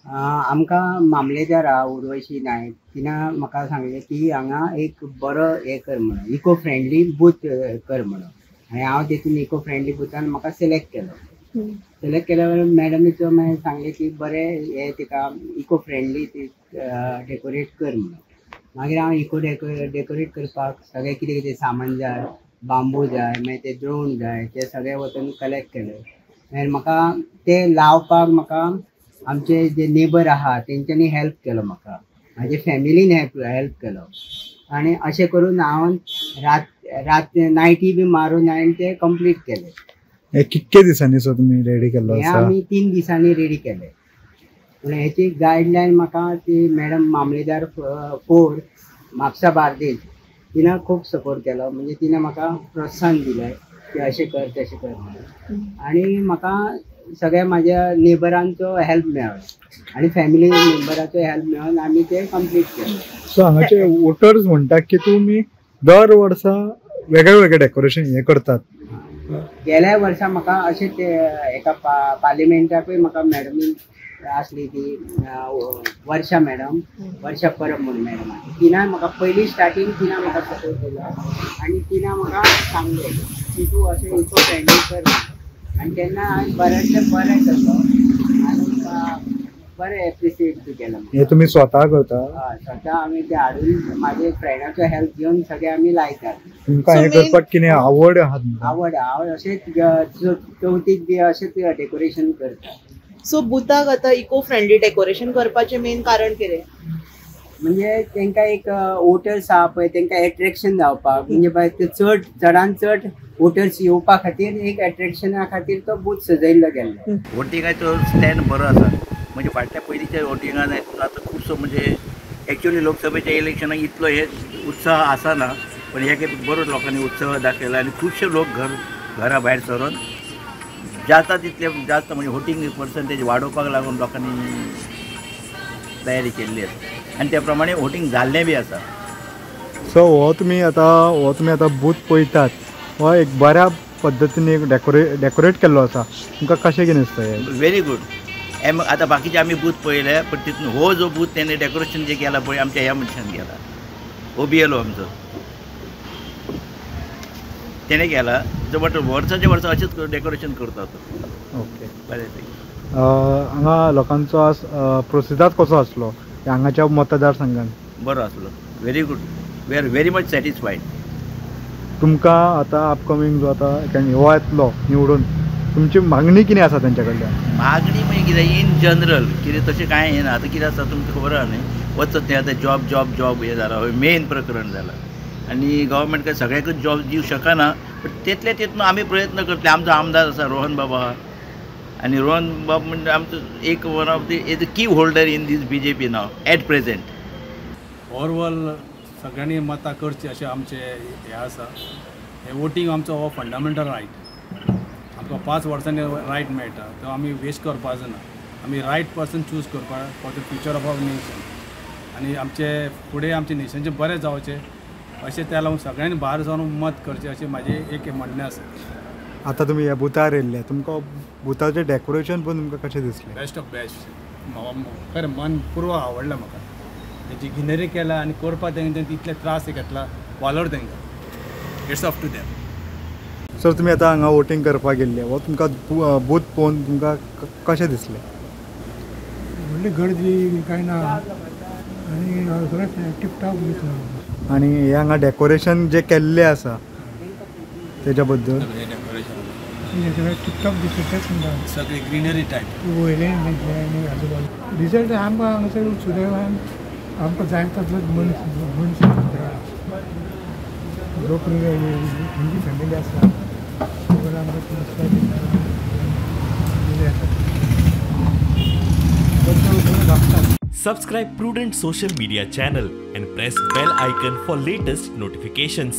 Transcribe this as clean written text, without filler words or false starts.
आमकां मामलेदार आहा उर्वशी नायक, तिणें म्हाका सांगलें की हांगा एक बरो हें कर म्हणून, इको फ्रेंडली बूथ कर म्हणून. आनी हांव तितून इको फ्रेंडली बुथान म्हाका सिलेक्ट केलो. सिलेक्ट केल्या मॅडमीचो मागीर सांगलें की बरें हें तिका इको फ्रेंडली ती डेकोरेट कर म्हणून. मागीर हांव इको डेकोरेट करपाक सगळें कितें कितें सामान जाय, बांबू जाय, मागीर ते द्रोण जाय, ते सगळे वचून कलेक्ट केले. मागीर म्हाका ते लावपाक म्हाका आमचे जे नेबर आहा तेंच्यांनी हेल्प केलो, म्हाका म्हाजे फॅमिलीन हेल्प केलो. आनी अशें करून हांव रात नायटी बी मारून हांवें ते कंप्लीट केले. हे कितके दिसांनी सो तुमी रेडी केल्लो हे आसा? आमी 3 दिसांनी रेडी केले. पूण हेची गायडलायन म्हाका ती मॅडम मामलेदार 4 म्हापसा बार्देज तिणें खूब सपोर्ट केलो. म्हणजे तिणें म्हाका प्रोत्साहन दिलें की अशें कर तशें कर म्हणून. आनी म्हाका सगळ्या म्हाज्या नेबरांचो हेल्प मेळ्ळो आनी फॅमिली मेंबराचो हेल्प मेळोन आमी ते कंप्लीट केलें. सो हांगाचे वोटर्स म्हणटात की तुमी दर वर्सा वेगळे वेगळे डेकोरेशन हे करतात. गेल्या वर्सा म्हाका अशें ते एका पार्लिमेंटाकूय म्हाका मॅडमीन आसली ती वर्षा मॅडम, वर्षा परब म्हणून मॅडम, तिणें म्हाका पयली स्टार्टींग तिणें म्हाका सपोर्ट दिलो आनी तिणें म्हाका सांगलें की तूं अशें इको फ्रेंडली कर. आनी तेन्ना हांवें बरेंचशें बरें केलो आनी बरें एप्रिशिएट बी केलें. हे तुमी स्वता करता? हय, स्वता आमी ते हाडून म्हाजे फ्रेंडाचो हेल्प घेवन सगळे आमी लायतात. तुमकां हें करपाक कितें आवड आहा? आवड, हांव अशेंच चवथीक बी अशेंच डेकोरेशन करता. सो बुथाक आतां इको फ्रेंडली डेकोरेशन करपाचें मेन कारण कितें? म्हणजे तांकां एक वोटर्स आहा पळय तांकां एट्रेक्शन जावपाक, म्हणजे बाय ते चड चडान चड वोटर्स येवपा खातीर एक एट्रेक्शना खातीर तो बूथ सजयल्लो गेल्लो. वोटिंगाचो स्टँड बरो आसा. म्हणजे फाटल्या पयलींच्या वोटिंगान आतां खुबसो म्हणजे एक्चुअली लोकसभेच्या इलेक्शनाक इतलो हे उत्साह आसना, पण हे बरो लोकांनी उत्साह दाखयला आनी खुबशे लोक घरा भायर सरून जाता तितले जास्त म्हणजे वोटिंग पर्संटेज वाडोवपाक लागून लोकांनी तयारी केल्ली आसा आनी त्या प्रमाणे वोटिंग जाल्लें बी आसा. सो हो तुमी आतां बूथ पळयतात, हो एक बऱ्या पद्दतीन एक डेकोरेट केल्लो आसा, तुमकां कशें कितें दिसता हें? Very good. आतां बाकीचे आमी बूथ पळयले, पण तितून हो जो बूथ तेणे डेकोरेशन जे केला पळय आमच्या ह्या मनशान केला, हो बी एल ओ आमचो तेणे केला. जो बट वर्साच्या वर्सा अशेंच डेकोरेशन करता तो. ओके, बरें. हांगा लोकांचो आज प्रोसिदाद कसो आसलो हांगाच्या मतदारसंघान? बरो आसलो, very good, we are very much satisfied. तुमकां आतां अपकमींग जो आतां हो येतलो निवडून, तुमची मागणी कितें आसा तेंच्या कडल्यान? मागणी म्हणजे कितें इन जनरल कितें तशें कांय येना. आतां कितें आसा तुमकां खबर आहा न्ही, वचत थंय आतां जॉब जॉब जॉब हें जाला, मेन प्रकरण जालां आनी गव्हर्मेंट काय सगळ्याकूच जॉब दिवंक शकना, बट तितले तितून आमी प्रयत्न करतले. आमचो आमदार आसा रोहन बाबा, आनी रोहन बाब म्हणजे आमचो एक one of the is a key holder in this B J P now at present. Overall सगळ्यांनी मतां करची अशें आमचें हें आसा. हें वोटींग आमचो हो फंडामेंटल रायट, आमकां 5 वर्सांनी रायट मेळटा, तो आमी वेस्ट करपाक जायना. आमी रायट पर्सन चूज करपाक for the future of our nation, आनी आमचे फुडें आमचें नेशनचें बरें जावचें अशें त्या लागून सगळ्यांनी भायर जावन मत करचें अशें म्हाजें एक म्हणणें आसा. आतां तुमी ह्या बुथार येयल्ले, तुमकां बुथाचें डेकोरेशन पळोवन तुमकां कशें दिसलें? बेस्ट ऑफ बेस्ट, खरें मन पूर्व आवडलें म्हाका. तेजी गिनरी केला आनी करपाक तेंकां तितले त्रास घेतला, वालोर तेंकां, it's up to them. Sir, तुमी आतां हांगा वोटींग करपाक गेल्ले, हो तुमकां बूथ पळोवन तुमकां कशें दिसलें? व्हडली गर्दी कांय ना आनी सगळें टिपटॉप दिसता. आनी हे हांगा डेकोरेशन जे केल्लें आसा तेज्या बद्दल? सगळें टिपटॉप दिसता तेंच म्हणटा, सगळें ग्रिनरी टायप वयलें आनी आजूबाजू रिजल्ट आमकां हांगासर सुदैवान आमकां जाय तसलोच मनीस मनीस मेळ्ळा. जो कोणी खंयची फॅमिली आसा तो आमकां Subscribe Prudent Social Media channel and press bell icon for latest notifications.